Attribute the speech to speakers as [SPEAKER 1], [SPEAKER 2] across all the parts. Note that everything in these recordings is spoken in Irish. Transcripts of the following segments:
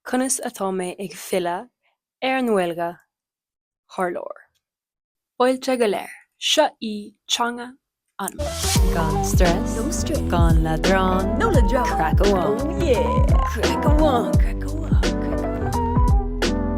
[SPEAKER 1] Conas atá mé ag filleadh ar an nGaeilge thar lear? Fáilte go léir, seo í Teanga Anama. Gan strus,
[SPEAKER 2] No stress.
[SPEAKER 1] gan leadrán,
[SPEAKER 2] No leadrán.
[SPEAKER 1] craic amháin.
[SPEAKER 2] Oh yeah. Craic amháin, craic amháin, craic amháin.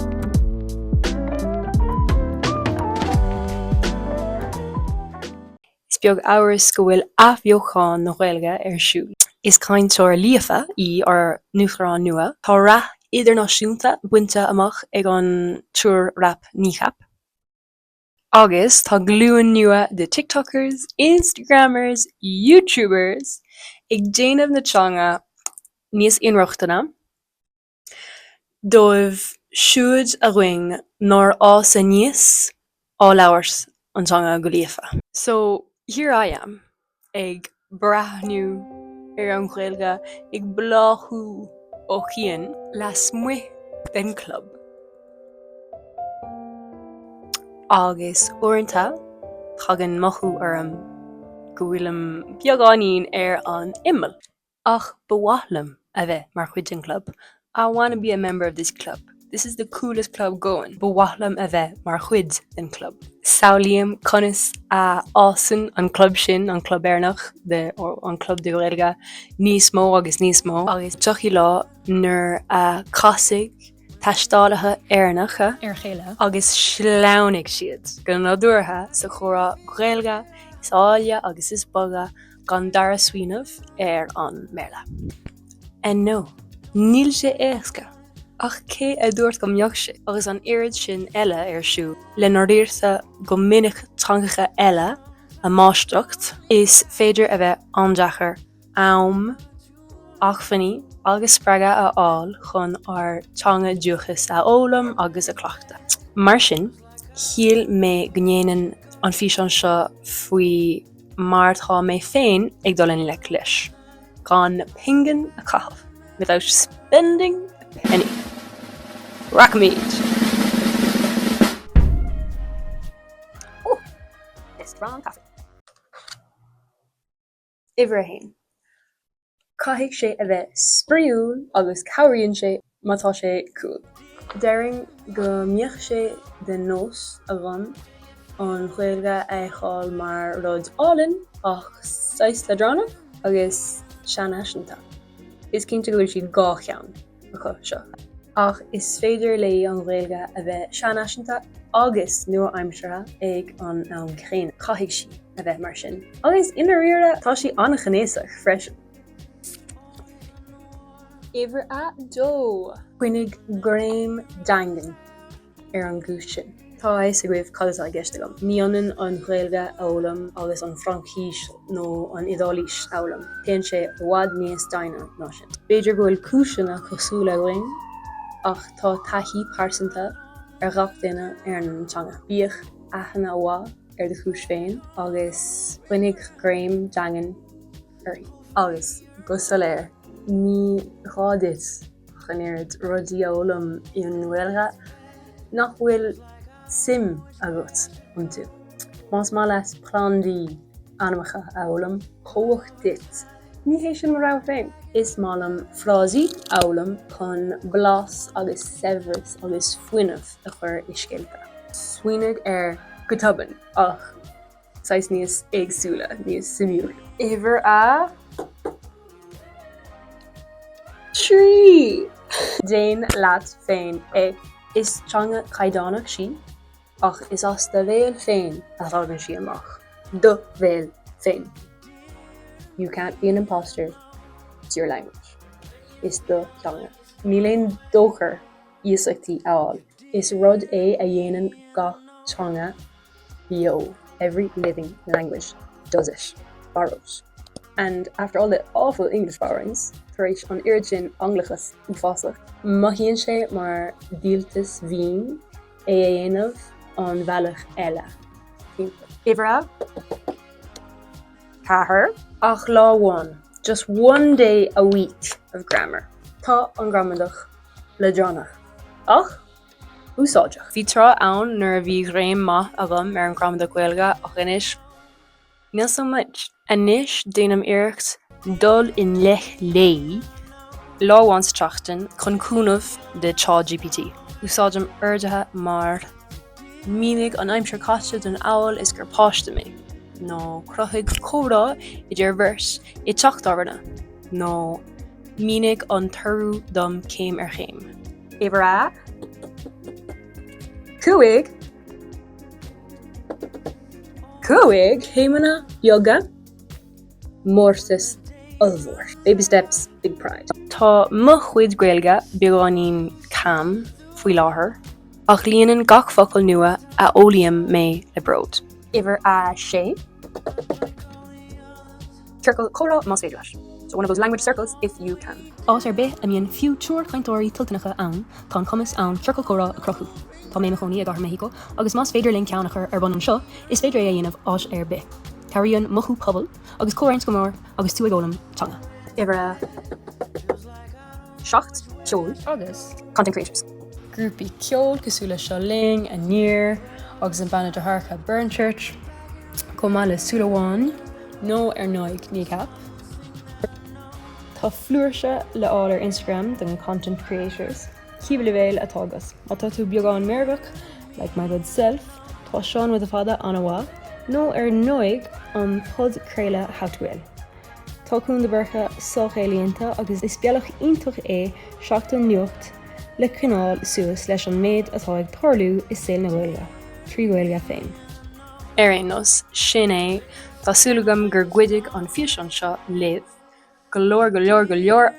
[SPEAKER 1] Is beag amhras go bhfuil athbheochan na Gaeilge ar siúl. Is cainteoir líofa í ár n-uachtarán nua. Tá rath idirnáisiúnta bainte amach ag an triúr rap Kneecap. Agus tá glúin nua de TikTokers, Instagrammers, YouTubers ag déanamh na teanga níos inrochtana. Dóibh siúd againn nár fhás aníos á labhairt an teanga go líofa. So, here I am, ag breathnú ar an Ghaeilge ag bláthú ó chian lasmuigh den club. Agus uaireanta tagann mothú orm go bhfuilim beagáinín ar an imeall. Ach ba mhaith liom a bheith mar chuid den chlub. I wanna be a member of this club. This is the coolest club going. Ba mhaith liom a bheith mar chuid den chlub. Samhlaím conas a fhásann an club sin, an club Éireannach, de, an club de Ghaeilge, níos mó agus níos mó. Agus tiocfaidh lá nuair a casfaidh taistealaithe Éireannacha
[SPEAKER 2] ar a chéile.
[SPEAKER 1] agus sleamhnóidh siad go nádúrtha sa chomhrá Gaeilge is áille agus is boga gan dara smaoineamh ar an mBéarla. And no, níl sé éasca! Ach cé a dúirt go mbeadh sé? Agus an oiread sin eile ar siúl, lenar iarrtar go minic teangacha eile a máistreacht, is féidir a bheith an-deacair am, acmhainní agus spreagadh a fháil chun ár dteanga dúchais a fhoghlaim agus a chleachtadh. Mar sin, shíl mé go ndéanfainn an físeán seo faoi mar tá mé féin ag dul i ngleic leis, gan pingin a chaitheamh, without spending a penny. Rachaimid!
[SPEAKER 2] Oh, strong coffee.
[SPEAKER 1] Uimhir a haon. Caithfidh sé a bheith spraíúil agus cabhraíonn sé má tá sé cool. Déarfainn go mbíodh sé de nós agam an Ghaeilge a fheiceáil mar rud álainn ach saghas leadránach agus seanfhaiseanta. Is cinnte go bhfuil siad 2 cheann acu seo. Ach is féidir léi an Ghaeilge a bheith seanfhaiseanta agus nua-aimseartha ag an am céanna. Caithfidh sí a bheith mar sin. Agus i ndáiríre, tá sí an-ghnéasach freisin. Uimhir a dó. Coinnigh greim daingean ar an gcúis sin. Tá a fhios agaibh cad atá i gceist agam. Ní ionann an Ghaeilge a fhoghlaim agus an Fhraincis nó an Iodáilis a fhoghlaim. Téann sé i bhfad níos doimhne ná sin. B'fhéidir go bhfuil cúiseanna cosúla againn ach tá taithí pearsanta ar gach duine ar an teanga. Bíodh aithne mhaith ar do chúis féin agus coinnigh greim daingean uirthi. Agus go soiléir, ní gá duit ach an oiread rudaí a fhoghlaim i nGaeilge nach bhfuil suim agat iontu. Más maith leat plandaí ainmneacha a fhoghlaim, cumhacht duit! Ní hé sin mo rogha féin! Is maith liom frásaí a fhoghlaim chun blas agus saibhreas agus fuinneamh a chur i scéalta. Smaoinigh ar go tobann ach saghas níos éagsúla, níos suimiúil. Uimhir a 3! Déan leat féin é. Is teanga chaighdeánach sí, ach is as do bhéal féin a thagann sí amach. Do bhéal féin. You can't be an imposter, it's your language. Is do theanga. Níl aon dochar iasachtaí a fháil. Is rud é a dhéanann gach teanga beo, every living language does it, borrows. And after all the awful English borrowings, tar éis an oiread sin Anglachas uafásach, mothaíonn sé mar dhíoltas mhín é a dhéanamh an bealach eile timpeall. Uimhir a 4. Ach lá amháin, just one day a week of grammar. Tá an gramadach leadránach. Ach úsáideach. Bhí tráth ann nuair a bhí greim maith agam ar an ghramadach Gaeilge ach anois, níl so much. Anois déanaim iarracht dul i ngleic léi. Lá amháin sa tseachtain, chun cúnamh de ChatGPT. Úsáidim orduithe mar Mínigh an aimsir chaite dom amhail is gur páiste mé, nó Cruthaigh comhrá idir bheirt i dteach tábhairne, nó Mínigh an t-urú dom céim ar chéim. Uimhir a 5. 5. Céimeanna beaga. Mórtas ollmhór. Baby steps, big pride. Tá mo chuid Gaeilge beagáinín cam faoi láthair, ach líonann gach focal nua a fhoghlaím mé le bród. Uimhir a 6. Ciorcal comhrá más féidir leat. So one of those language circles if you can. Áit ar bith a mbíonn fiú triúr cainteoirí toilteanacha ann, tá an cumas ann ciorcal comhrá a chruthú. Tá mé i mo chónaí i gCathair Meicsiceo agus más féidir linn ceann a chur ar bun anseo, is féidir é a dhéanamh áit ar bith. Cabhraíonn mothú pobail agus comhroinnt go mór agus tú ag foghlaim teanga. Uimhir a 7, Ceol. Agus. Content creators. Grúpaí ceoil cosúil le Seo Linn, Aniar agus an banna deartháireacha Burnchurch, chomh maith le Súil Amháin nó ar ndóigh Kneecap. Tá flúirse le fháil ar Instagram don content creators. Cibé leibhéal atá agat. Má tá tú beagán meirgeach, like my good self, tá Seán with a Fada an-mhaith, nó ar ndóigh an podchraoladh How to Gael. Tá Cuan de Búrca sách ealaíonta agus is bealach iontach é Seachtain Nuacht le coinneáil suas leis an méid atá ag tarlú i saol na Gaeilge, trí Ghaeilge féin. Ar aon nós, sin é, tá súil agam gur chuidigh an físeán seo libh. Go leor, go leor, go leor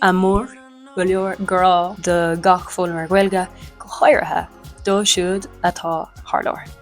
[SPEAKER 1] amor, go leor grá do gach foghlaimeoir Gaeilge, go háirithe dóibh siúd atá thar lear.